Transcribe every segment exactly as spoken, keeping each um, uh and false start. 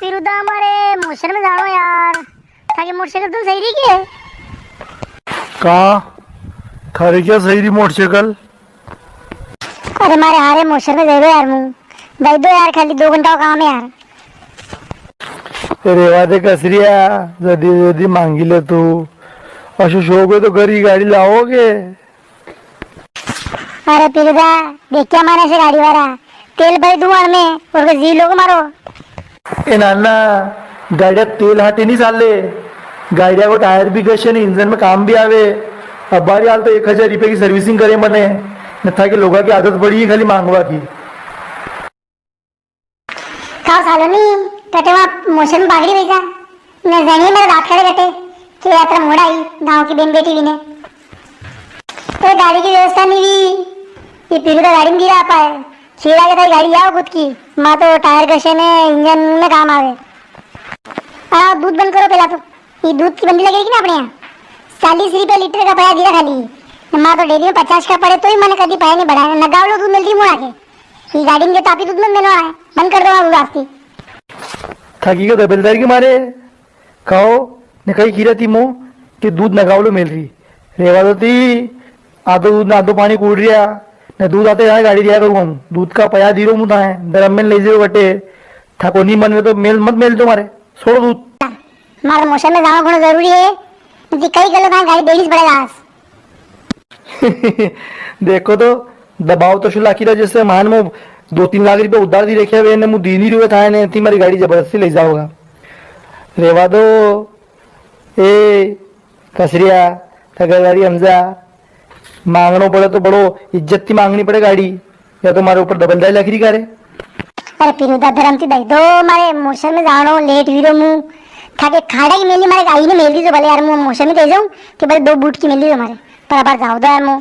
पिरुदा, मारे मोशर में जाणो यार, थारी मोटरसाइकिल तो सही री के? का? थारे क्या सही री मोटरसाइकिल? अरे मारे हारे मोशर में जाइबो यार, मु दई दो यार, खाली दो घंटा का काम है यार। अरे रेवा दे कसरिया, जदी जदी मांगी ले तू, असो शौक है तो घर की गाड़ी लाओगे? अरे पिरुदा, देख्या माने से गाड़ी वाला, तेल भरी दूं अणमें, और के जी लोग मारो। ए नाना, गाड़िया तेल हाटे नी चाले, गाड़िया को टायर भी घसे ने इंजन में काम भी आवे। अबारी हाल तो एक हजार रुपया की सर्विसिंग करे मने, ने थाके लोगा की आदत पड़ी है खाली मांगवा की। का सालो नी, कटे वहाँ मोशर में बागड़ी बेचा। मैं जानिए मेरा दांत खड़े कटे, कि यात्रा मोड़ा आई, गांव की बेन बेटी भी ने। तो गाड़ी की व्यवस्था नी हुई, ये पीरू तो गाड़ी में गिरा पाए। खीरा के ताई गाड़ी आओ खुद की, माँ तो टायर घसे ने इंजन में काम आवे। आ, दूध बंद करो पहला तो। ये दूध की बंदी लगेगी ना अपने यहाँ, चालीस रुपया लीटर का पया दिया खाली। माँ तो डेयरी में पचास का पड़े, तो ही मैंने कभी पया नी बढ़ाया। नगावलो दूध मिल रही मुआ के। ये गाड़ी में तो आप ही दूध मत मिलवा है, बंद कर दो आप दूध आज की। थाकी के दबेलदार के मारे खाओ ने कई खीरा थी मो कि दूध नगावलो मिल रही। रेवा दो थी, आधो दूध ने आधो पानी कूड़ रिया, ने दूध आते जाए गाड़ी दिया करूँ हम। दूध का पया धीरो मुदा है, दरम में ले जाओ बटे। थाको नी मन में तो मेल मत मेल दो मारे, छोड़ो दूध। मारे मोशर में जाना घणो जरूरी है, जी कई गलत है, गाड़ी देनी पड़ेगा आज। देखो तो, दबाव तो शुरू लाखी रहा, जैसे मान मो दो तीन लाख रुपया उधार दी रखे हुए ने, मु दी नी रुए था ने, थी मारी गाड़ी जबरदस्ती ले जाओगा। रेवा दो, ए, कसरिया, तगरवारी हमजा, मांगणो पड़े तो बड़ो इज्जत थी मांगणी पड़े गाड़ी, या तो मारे ऊपर दबलदारी लग रही का रे। अरे पिरुदा धरम थी दई दो, मारे मोशर में जाणो लेट वीरो मु, थाके खाड़ा की मेली मारे गाड़ी ने मेल दीजो भले यार, मु मोशर में दे जाऊं कि भले दो बूट की मेल दीजो मारे, पर अबार जाओ दो यार, मु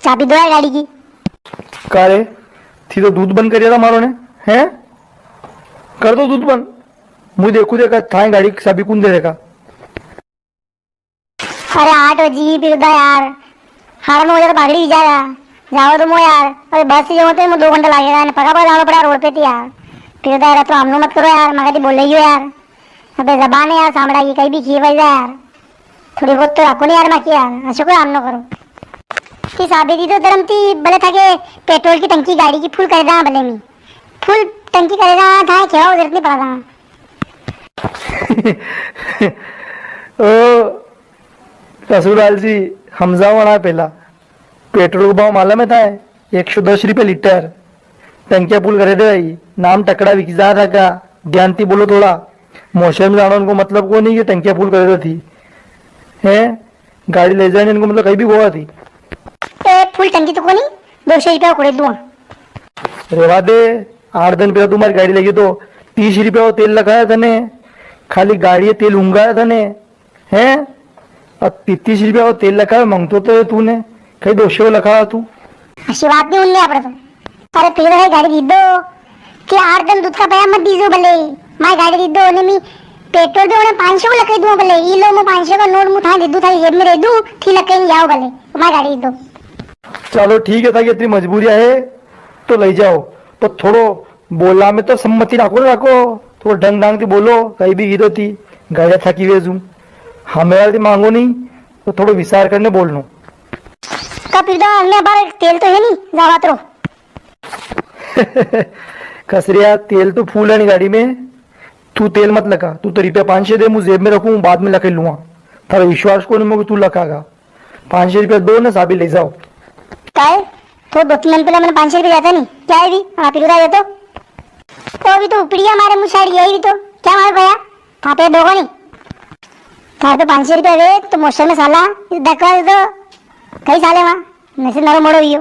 चाबी दो यार गाड़ी की। का रे, थी तो दूध बंद करिया था मारो ने, हैं? कर दो दूध बंद, मु देखू देखा थाए गाड़ी की चाबी कौन दे देगा। अरे आठ बजी पिरुदा यार, हाड़ा नौ बजे तो बागड़ी ही जाया। जाओ तुम यार, अरे बस से जाऊँ तो मो दो घंटा लागेगा, ने पगा पगा जाना पड़ा रोड पे थी यार। पिरुदा यार, तो हमनो मत करो यार, मगर थी बोले ही हो यार। अबे जबान है यार, सामड़ा की कई भी खी वई जा यार। थोड़ी बहुत तो रखो नी यार, बाकी यार, ऐसे कोई हमनो करो। थी साबी दी तो धरम थी, भले थाके पेट्रोल की टंकी गाड़ी की फुल कर दा, भले मी फुल टंकी कर दा था, क्या जरूरत नी पड़ा था। ओ रसूलाल जी, हमजाओ ना पेला। पेट्रोल को भाव मालूम है थाए? एक सौ दस रुपया लीटर। टंकिया फुल करे दे भाई, नाम टकड़ा विकी जा था का? ध्यान ती बोलो थोड़ा। मोशर में जाणो इनको मतलब कोनी कि टंकिया फुल करे दे थी। हैं? गाड़ी ले जाने इनको मतलब कई भी गोवा थी। ए, फुल टंकी तो कोनी, दो सौ रुपया कोड़े दूंगा। रेवा दे, आठ दिन पेला तू मारी गाड़ी लेगी तो तीस रुपया को तेल लगाया तने, खाली गाड़ी तेल उंगाया तने, हैं? अब तीस रुपया को तेल लगाया मांगतो तो है तूने, कई दो सौ लगाया तू। ऐसी बात नी हुणनी आपणे तो। अरे पीरो भाई गाड़ी दी दो, कि आठ दिन दूध का पया मत दीजो भले, मारी गाड़ी दी दो, ने मी पेट्रोल भी उन्हें पाँच सौ को लकई दूं भले, ई लो मु पाँच सौ का नोट मु थाने दे दूं, थारी जेब में दे दूं, थी लकई नी जाओ भले, मारी गाड़ी दी दो। चलो ठीक है, थाकी इतनी मजबूरी है तो ले जाओ, पर थोड़ो बोला में तो सम्मति राखो, राखो, थोड़ो ढंग ढंग थी बोलो, कई भी गिरो थी, गाड़ी थाकी वेजू, हमें वाली मांगो नी, तो थोड़ो विचार करने बोलनो। का पीदा, हमने बार तेल तो है नी, जावा तो। कसरिया, तेल तो फूल है नी गाड़ी में, तू तेल मत लगा, तू तो रुपया पाँच सौ दे, मु जेब में रखूं, बाद में लकई लूंगा। थारा विश्वास कोनी मो कि तू लकागा। पाँच सौ रुपया दो ने चाबी ले जाओ। काय? तो दो तीन दिन पेला मैंने पाँच सौ रुपया दिया था नी, क्या है भी? हाँ, पीरो दा ये तो। तो अभी तो उपड़िया मारे मुछाड़ी आई भी तो, क्या मारे भैया? थापे दो कोनी। थारे तो पाँच सौ रुपया वे, तो मोशर में साला, धक्का दे दो। कई साले वहाँ, मैं से नरो मोड़ो वियो।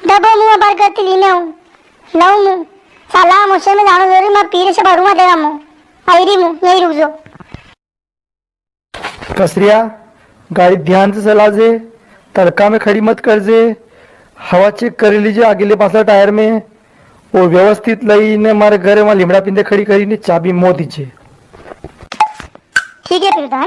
दबो मुंह पर करती लीने हूँ। लाऊं मुंह। साला मोशर में जानो जरूरी, मैं पीरे से भरूंगा तेरा मुंह। आई रही मुंह, यही रुक जाओ। कसरिया, गाड़ी ध्यान से चलाजे, तड़का में खड़ी मत करजे, हवा चेक कर लीजे आगेले पाछला टायर में, और व्यवस्थित लई ने मारे घरे वहां लीमड़ा पिंदे खड़ी करी ने चाबी मो दीजे। ठीक है पीरो दा, है नी?